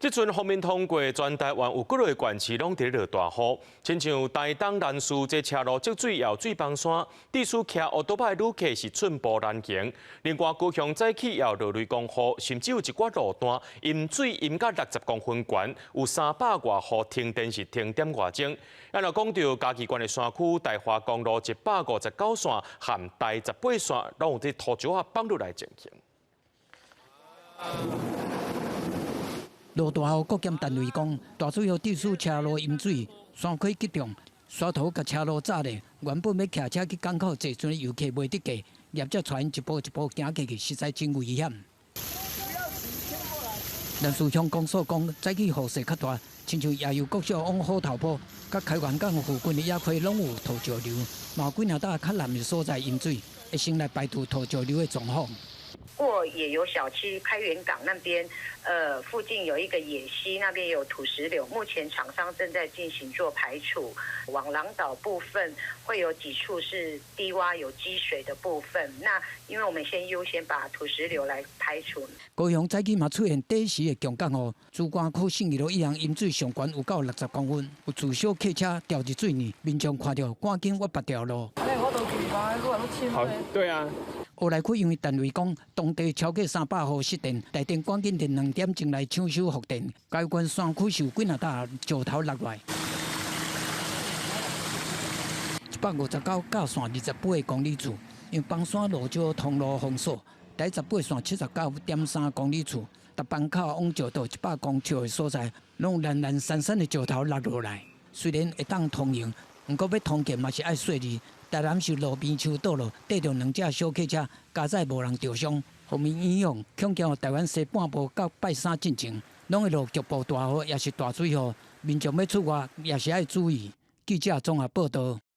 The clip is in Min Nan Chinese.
這陣鋒面通過全台灣有幾个縣市攏佇咧落大雨，親像台東蘭嶼這車路積水也水崩山，致使騎烏多擺旅客是寸步難行。另外高雄早起也有落雷公雨，甚至有一寡路段淹水淹到60公分懸，有300外戶停電是停點外鐘。啊，若講到嘉義縣的山區，大華公路159線和台18線，攏有佇土石仔崩落來情形。落大雨，國檢單位講，大水雨致使車路淹水，山溪激漲，沙土共車路炸咧。原本欲騎車去港口坐船的遊客袂得過，業者帶𪜶一步一步行過去，實在真危險。蘭嶼鄉公所講，早起雨勢較大，親像野游國小往虎頭埔，佮開元港附近的野溪攏有土石流，嘛有幾若搭較南的所在淹水，會先來排除土石流的狀況。過野遊小區開元港那邊，附近有一個野溪，那邊有土石流，目前廠商正在進行做排除。往朗島部分會有幾處是低窪有積水的部分，那因為我們先優先把土石流來排除。高雄早起嘛出現短時的強降雨，梓官區信義路一巷淹水上懸有夠60公分，有自小客車掉入水裡，民眾看著趕緊挖別條路。好，對啊。烏來區因為單位講，當地超過300戶失電，台電趕緊佇2點鐘來搶修復電。該縣山區是有幾若搭石頭落來，159甲線28公里處，因崩山落石通路封鎖，台18線79.3公里處，達班口往石道100公尺的所在，攏零零散散的石頭落落來。雖然會當通行，毋過欲通過嘛是愛細膩。台南市路邊樹倒落，綴著兩隻小客車，加載無人著傷，鋒面影響，恐驚台灣西半部到拜三進前，攏會落局部大雨，抑是大水雨，民眾欲出外也是愛注意。記者綜合報導。